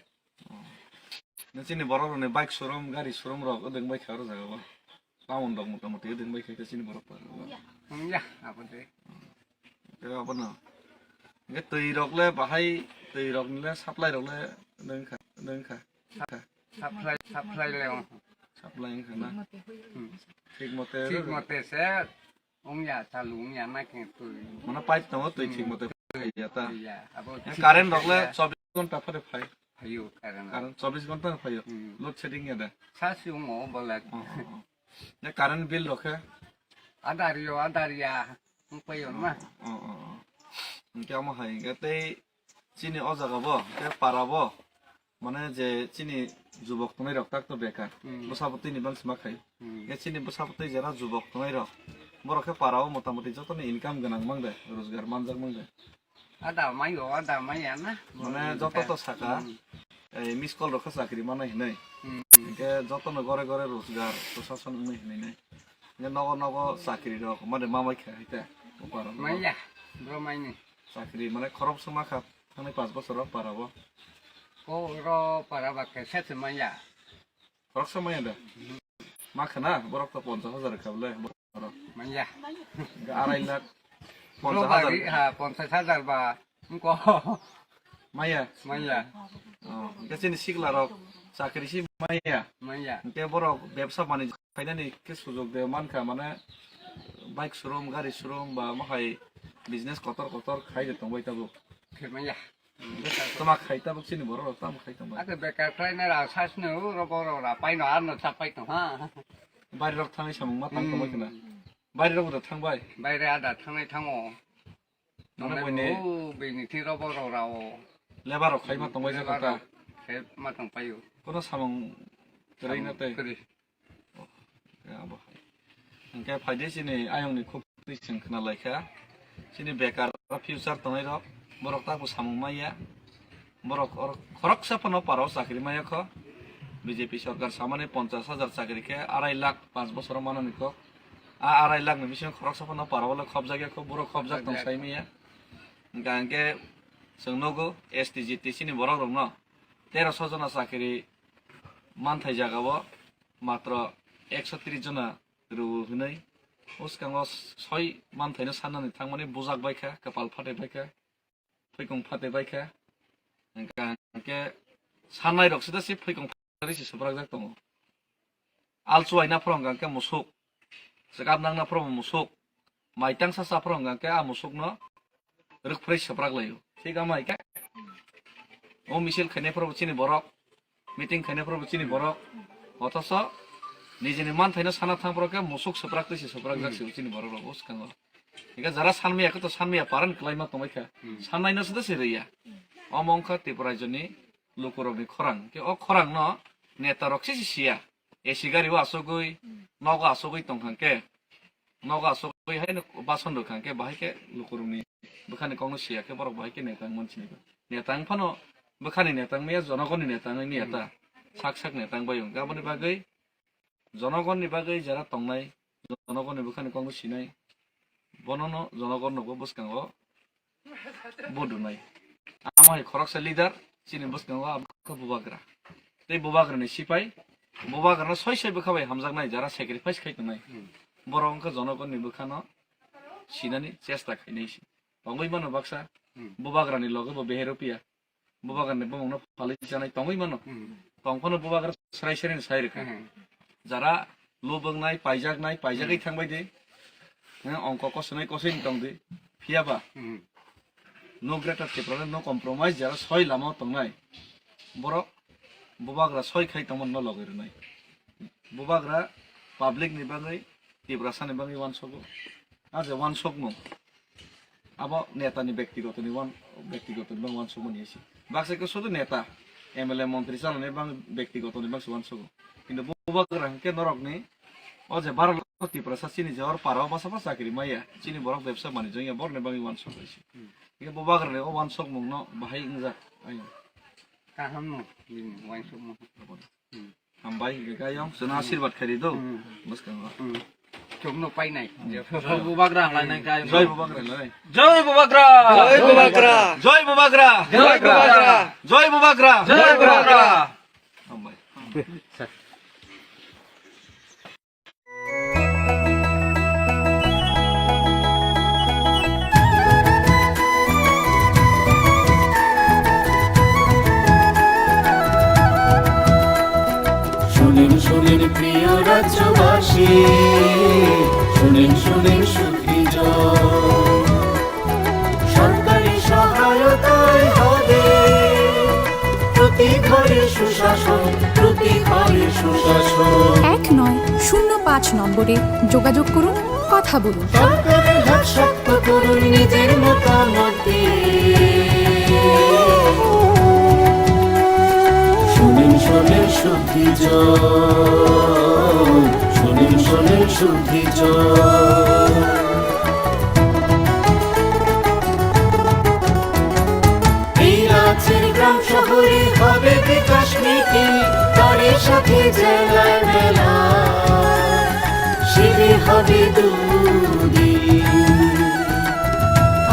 Na chini borok rokni bike showroom, gari showroom rok wdwng bai kha oro jaga o. Town rok mota moti wdwng bai kha chini borok rok. Wngya, abo de. Tei abono. Hingke twi rok le bahai, twi rok ni le supply rok le wdwng kha, wdwng kha. Supply, supply le wng. Supply wng kha na? Hmm. Thik mote. Thik mote se. Wngya, chalu wngya, ma khe twi. Mano pipe tongo, twi thik mote phaiya ta. Phaiya, abo current rok le chobbish ghonta phare phai. Phaio current. Current chobbish ghonta phaiyo. Hmm. Load shedding ya da. Sa si wng o bolak. Oh, oh, oh. Ne current bill rok khe? Adar yo, adar ya. Wng phaio ma. Oh, oh, oh. Hingke amo hai hingke tei chini o jaga bo, tei para bo. Mane je chini jubok tongnai rok tak to bekar. Hmm. Bwsa bo twi ni bang sima khai. Hmm. Ye chini bwsa bo twi jera jubok tongnai rok. Borok khe para o mota moti joto ni income gwnang mang de, rojgar manjak mang de. Ada mai o, ada mai ya na. Mane joto to saka, hmm, ei miss call rok khe chakri manai hinai. Hmm. Ke jotono gore gore rojgar, proshason wngwi hinwi nai. Nge nogo nogo chakri rok, made mamai kha hai te, o para nogo. Manya, bro maini. Chakri mane khorok suma kha, thangni panch bochor o para bo. O ro para ba khe se se manya. Khorok suma ya da? Ma khana, borok to ponchas hajar kha bole, borok. Manya. Arai lakh, Bro ponchas hajar. Ba ri ha, ponchas hajar ba, ko. Maya. Manya. Oh, ke chini sikla rok, chakri si maya. Manya. Ke borok bebsa banijyo khainani khe sujok de mankha, mane bike showroom, gari showroom ba mohai business kotor kotor khai de tongbai tabuk. Khe manya. Tama khai tabuk chini borok rok tamo khai tongbai. Ake bekar khai na ra sas no ro boro ra pai no ar no chapai tong ha. Bari rok thangwi samung ma tang tongbai khna. Hmm. Bari rok da thangbai. Bai re ada thangnai thango. Mane Mane boini o bini thi ro boro ra o. Lebar rok khai ma tongbai jaka Lebar ta. Rok khai ma tong paio. Kono samung kwrwi na tei. Kwrwi. Ya, bo hai. Hingke phaide chini ayongni khuk twi chwng khna laikha. Chini bekar future tongnai rok, borok takhuk samung maya. Borok or-, khoroksa phano parao chakri maya kho. B J P sorkar samani ponchas hajar chakri khe arai lakh panch bosoro manani kok. A arai lakh ni bisingo khoroksa phano parao le khopjak ya kho, borok khopjak tong Khopjak. Sai maya. Hingka hingke chwng nogo S T G T C ni borok rokno teroso jona chakri manthai jagao matro ekso tris jona rw hwnwi, bwskango soi manthaino sannani thangmani bujak baikha, kwpal phatwi baikha, phaikong phatwi baikha, hwnkha hwnkhe sannairok sida se phaikong phatwi se swprakjak tongo. Alchuaina phoro hwnkha hwnkhe musuk, chwkap nangna phoro musuk, maitang sa cha phoro hwnkha hwnkhe a musukno rwkphrwi swprak laio. Thik ama hai khe o misil khainai phoro bo chini borok, meeting khainai phoro bo chini borok, othoso nijini manthaino sana thang phoro khe musuk swprak twi se swprak jak se chini borok rok o swkango. Hingke jara sanmaya khe to sanmaya paran kwlaima tongbai kha. Hmm. Sannaino se da se rwya. Omo wngkha Tripura rajyoni lukurokni khorang. Khe o khorangno netarok se se siya. A C gari o asugwi, nogo asugwi tongkha khe. Nogo asugwi haino bason rwkha hwnkhe bahai khe lukurokni bwkhani kokno siya khe borok bahai khe neta wngmani sinigwi. Neta wngphano bwkhani neta wngmaya, jonogoni neta wngmani neta. Hmm. Sak sak neta wngbai wngkha. Aboni bagwi jonogoni bagwi jara tongnai, jonogoni bwkhani kokno sinai, bonono jonogonnobo bwskango vote rwnai. Amo hai khoroksa leader, chini bwskango abo khe bubagra. Tei bubagrani sipai, bubagrano soi soi bwkha bai hamjaknai, jara sacrifice khai tongnai. Hmm. Borok wngkha jonogonni bwkhano sinani chesta khainai se. Tongwi mano baksa, hmm, bubagrani loge bo beheropiya. Bubagrani bumungno phalwi chanai tongwi mano. Hmm. Tongphano bubagra srai srai ni sai rwkha. Hmm. Jara lubungnai, paijaknai, paijagwi, hmm, thangbai di. Hwng ongko kosinai kosini tong di. Phiya ba? Hmm. No greater Tipraland, no compromise, jara soi lama o tongnai. Borok bubagra soi khai tongmani no logwi rwnai. Bubagra public ni bagwi, Tiprasa ni bagwi uansogo. A je uansokmung. Abo neta ni bektigoto ni uan-, bektigoto ni bagwi uansokmani isi. Baksa khe sudu neta, M L A, montri chalani bagwi bektigoto ni bagwi se uansogo. Kintu bubagra hwnkhe norokni o je baro lakh Tiprasa chini je or para o basa basa chakri maya, chini borok bebsa manwi jongya borokni bagwi uansok isi. Hmm. Hingke bubagrani o uansokmungno bahai wngjak ayung. Kaham no, bini uansokmung. Hmm. Hambai, hingke ayung, chwngno asirwad khairi do. Hmm. Bwskango. Hmm. Chwngno painai. Hmm. Joy bubagra, lainai khe ayung. Joy bubagra, lai. Joy bubagra! Joy bubagra! Joy bubagra! Joy bubagra! Joy bubagra! Joy bubagra! Hambai. শুনেন, শুনেন প্রিয় রাজ্যবাসী, শুনেন, শুনেন সুখী জন। সরকারি সহায়তায় হবে প্রতি ঘরে সুশাসন, প্রতি ঘরে সুশাসন। এক নয় শূন্য পাঁচ নম্বরে যোগাযোগ করুন, কথা বলুন। সরকারের হাত শক্ত করুন নিজের মতামত দিয়ে। শুনেন, শুনেন শুদ্ধি জন, শুনেন, শুনেন শুদ্ধি জন। এই রাজ্যের গ্রাম শহরে হবে বিকাশ নীতি, তারই সাথে জেলায় মেলা, শিবির হবে দুদিন।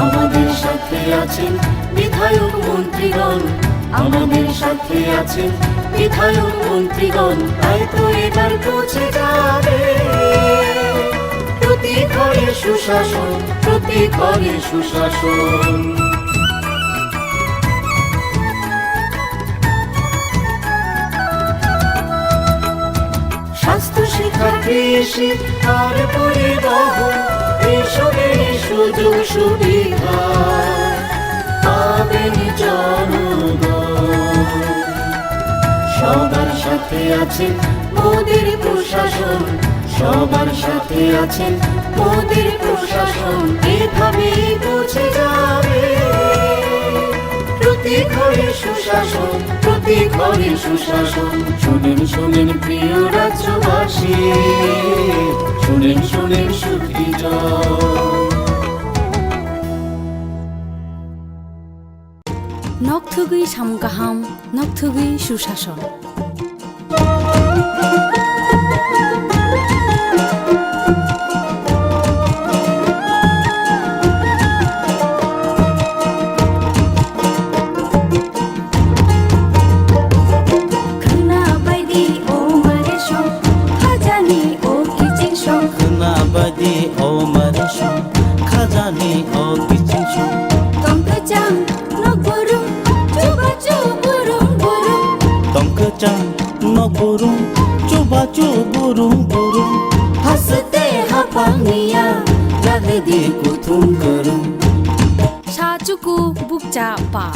আমাদের সাথে আছেন বিধায়ক মন্ত্রীগণ, আমাদের সাথে আছেন বিধায়ক মন্ত্রীগণ, তাই তো এবার পৌঁছে যাবে প্রতি ঘরে সুশাসন, প্রতি ঘরে সুশাসন। স্বাস্থ্য, শিক্ষা, কৃষি আর পরিবহন, এইসবের সুযোগ সুবিধা পাবেন জনগণ। সবার সাথে আছেন মোদের প্রশাসন, সবার সাথে আছেন মোদের প্রশাসন, এভাবেই পৌঁছে যাবে প্রতি ঘরে সুশাসন, প্রতি ঘরে সুশাসন। শুনেন, শুনেন প্রিয় রাজ্যবাসী, শুনেন, শুনেন সুখী জন। Nokthugwi samung kaham, nokthugwi susason. Khwna baidi o mare song, khajani o kiching song. Khwna baidi o mare song, khajani o kiching song. Tong kwchang nok burung, chubachu burung burung. Tong kwchang nok burung, chubachu burung burung. Haste hapang niya, lagdi kuthum kwrwng. Sa chuku bukcha pa.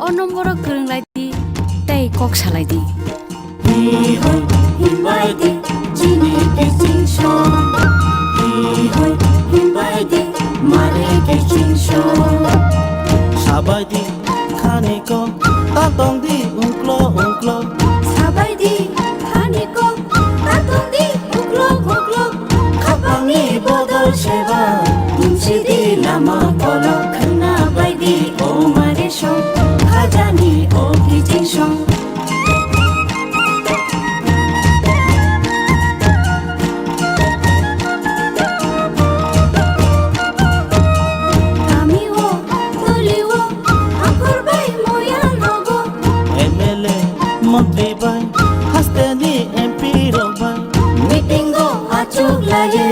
O nomboro kwrwng lai di, tei kok salai di. Hi hoi himbai di, chini kiching song. Hi hoi himbai di, mare kiching song. Sabai di khani ko, ta tong di ungklo ungklo. Sabai di khani ko, ta tong di ungklo ungklo. Khapangni bodol seba, tumsi di lama kolok. Khwna bai di o mare song, khajani o kiching song. Kami o, toli o, hakhor bai moya nogo. M L A, montri bai, haste ni M P rok bai. Meeting o achuk laye,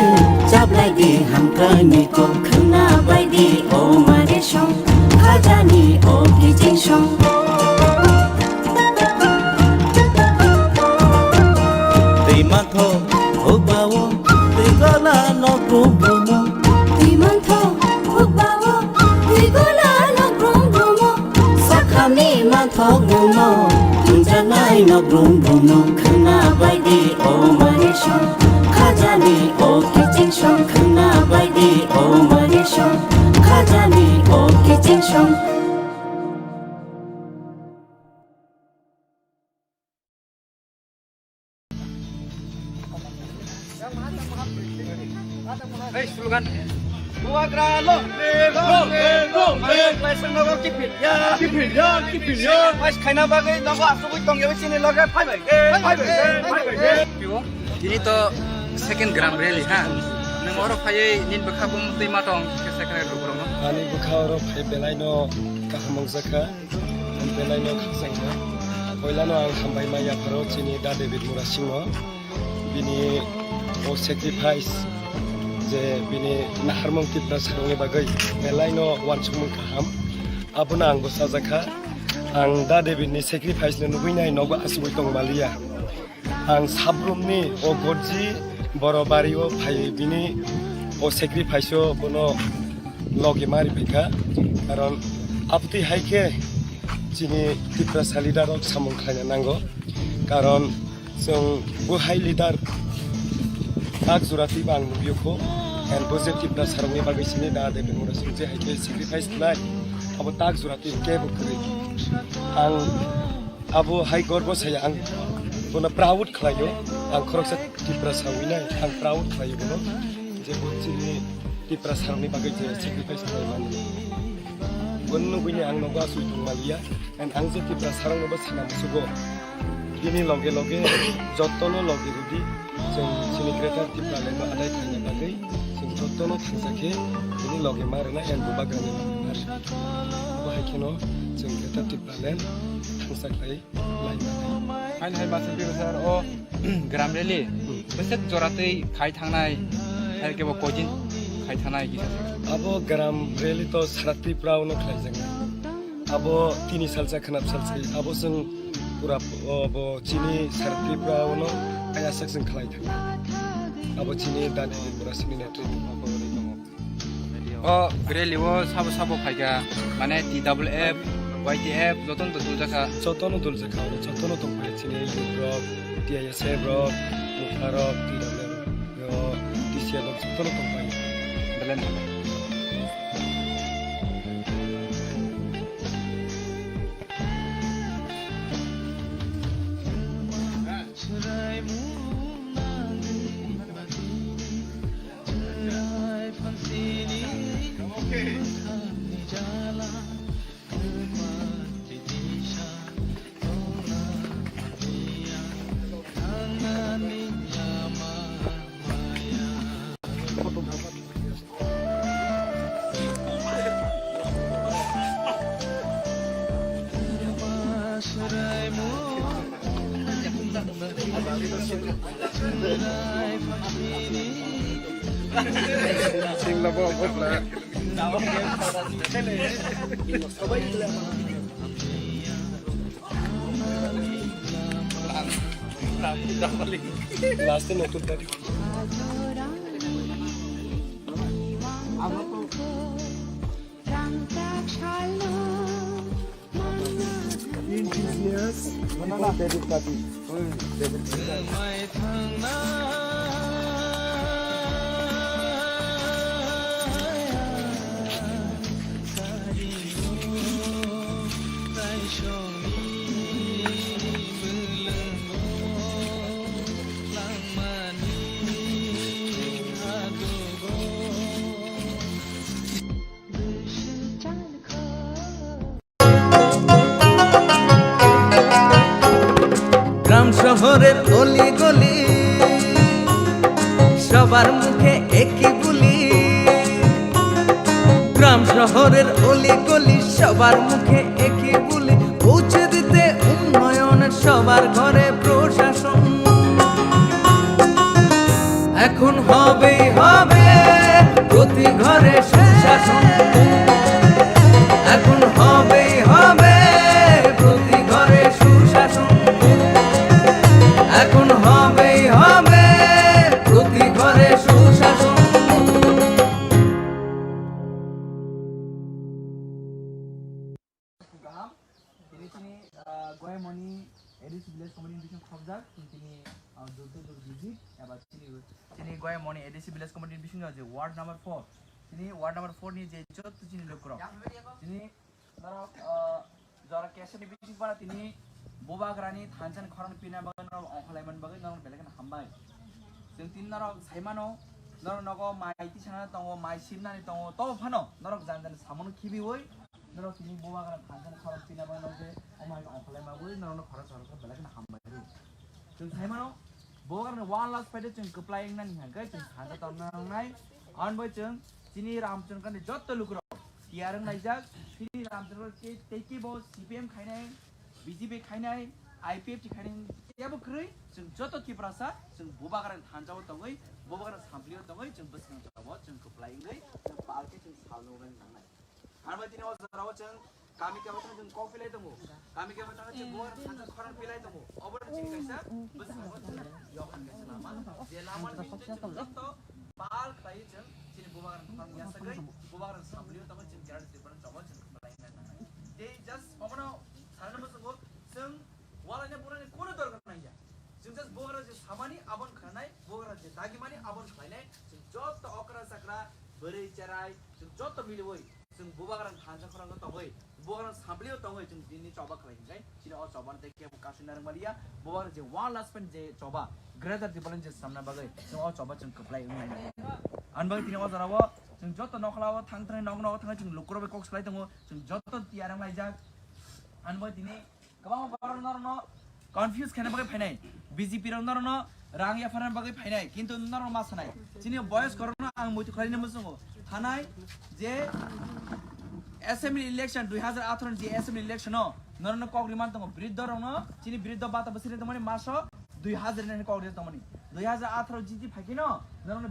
chaplai di hamkrai ni kok. Khwna bai di o mare song, khajani o kiching song. Twi mantho hukbao, twi gola nok brum brumo. Twi mantho hukbao, twi gola nok brum brumo. Sakhamni manthok bumno, tungjaknai nok brum brumno. Khwna bai di o mare song, khajani o kiching song. Khwna bai di o mare song, khajani o kiching song. Hey, slogan. Bubagra long live, long live, long live. Class nogo kipin ya, kipin ya, kipin ya. Class khaina bagwi nogo asugwi tongyawi chini loge phai bai, phai bai, phai bai. Tini to second gram rally ha. Nang oro phaiwi nin bwkha bum twi ma tong khe second rally rok no. Ani bwkha oro phai belai no kaham wngjakha. Ang belai no khakchangma. Poilano ang hambai ma yapharo chini Da David Murasingno. Bini o sacrifice je bini naharmung Tiprasarokni bagwi belai no uansukmung kaham. Abono ang bwsajakha. Ang Da David ni sacrifice no nugwi nai nogo asugwi tongmaliya. Ang sabrumni o gorji boro bario phai bini o sacrifice o bono logi mari phaikha. Karon abtwi hai khe chini Tiprasa leader rok samung khlaina nango. Karon chwng bo hai leader tak jora twibo ang nugwi kho. And bo je Tiprasarokni bagwi chini Da David Murasing je hai khe sacrifice khlai abo tak jora twi kebo kwrwi. Ang Abo hai gorbo saya ang bono proud khlaio, ang khoroksa Tiprasa winai ang proud khlaio bono, je bo chini Tiprasarokni bagwi je sacrifice khlaimani. Bono nugwini ang nogo aswk tongmaliya, and ang je Tiprasarokno bo sana musugo. Bini loge loge jottono loge rwdi, chwng chini Greater Tipraland no adai khaina bagwi chwng jottono thangsa khe bini loge ma rwna, yang bubagrani loge ma rwna. Abo hai kheno chwng Greater Tipraland thangsa khlai lai manai. Haino hai masa biro sir, o gram rally bwswk jora twi khai thangnai, hai khe bo koi din khai thangnai kisa se? Abo gram rally to sara Tripura o no khlai jaknai. Abo tini salsa khnap salsa, abo chwng pura, o, bo chini sara Tripura o no ayaswk chwng khlai thang. Abo chini dani pura chini netrito. O rally o sabo sabo phaikha, mane T W F, Y T F, jotono to duljakha. Jotono duljakha, jotono tongphai chini youth rok, T I S F rok, Mukha rok, T W F rok, T C F rok, jotono tongphai. Belai no. Last e notun tadi. গ্রাম শহরের অলি গলি, সবার মুখে একই বুলি। গ্রাম শহরের অলি গলি, সবার মুখে একই বুলি। পৌঁছে দিতে উন্নয়ন সবার ঘরে প্রশাসন। এখন হবেই হবে প্রতি ঘরে সুশাসন। এখন হবেই হবে প্রতি ঘরে সুশাসন। এখন হবেই হবে প্রতি ঘরে সুশাসন। Kaham. Tini chini, ah, Goyamoni A D C Village Committee ni bising khobjak, tini, ah, Durga Durga Visit, eba chini, chini Goyamoni A D C Village Committee ni bising je ward number four. Tini ward number four ni je joto chini lukurok. Tini norok, ah, jora keseni bising para tini bubagrani thansan khorang pina bagwi norok ongkholaiman bagwi norok belai kheno hambai. Chwng tini norok saimano, norok nogo mai tisana tongo, mai simnani tongo, tobo phano norok jan jan samono khibiwi norok tini bubagrani thansan khorang pina bagwi norok je omo hai ongkholai mabwi norokno khorang khorang khe belai kheno hambai rw. Chwng saimano, bubagrani one last fight o chwng kwplai wngnani hwnkhe chwng thansa tongna nangnai. Ani bai chwng chini Ramchandra ni jotto lukurok tiyar wng laijak, chini Ramchandra tei, tei kibo C P M khainai, B J P khainai, I P F T khainai, teibo kwrwi chwng jotto Tiprasa chwng bubagrani thansa o tongwi, bubagrani sampli o tongwi chwng bwskang jora o chwng kwplai wngwi chwng palkhe chwng salno nangnai. Arbai tini o jora o chwng kami kebo thang chwng kok pilai tongo. Kami kebo thang chwng bubagrani thansa khorang pilai tongo. Obo chini kaisa bwskango chwng yokhan kaisa lama. Je lama ni bisingtwi chwng joto pal khlaiwi chwng chini bubagrani khorang yasagwi bubagrani sampli o tongwi chwng Kerala Tripura ni chobo chwng khlai nai nangnai. Tei just obono sanani muchungo chwng walaina bunani kono dorkar nangya. Chwng just bubagra je samani abon khanai, bubagra je dagimani abon khlainai, chwng joto okra chakra, bwrwi cherai, chwng joto miliwi chwng bubagrani thansa khorang o tongwi, bubagrani sampli o tongwi chwng dini choba khlai hinkai, chini o choba tei kebo kasui narwk maliya, bubagra je one last pen je choba, Greater Tipraland je samna bagwi, chwng o choba chwng kwplai wngnai. Ani bagwi tini o jora o chwng joto nokhla o thang thang nok nok thang chwng lukurok bai kok salai tongo, chwng joto tiyar wng laijak. Ani bagwi tini kwbangma borok norokno Confuse khaina bagwi phainai. B J P rok norokno rang yapharna bagwi phainai, kintu norok ma sanai. Chini boyos korokno ang muitu khlaina muchungo. Hanai je assembly election dui hazar atharo ni je assembly election no norokno kok riman tongo. Biruddha rokno chini biruddha bata bwswk tongmani maso dui hazar ni kok ri tongmani. Dui hazar atharo jiti phaikino norokno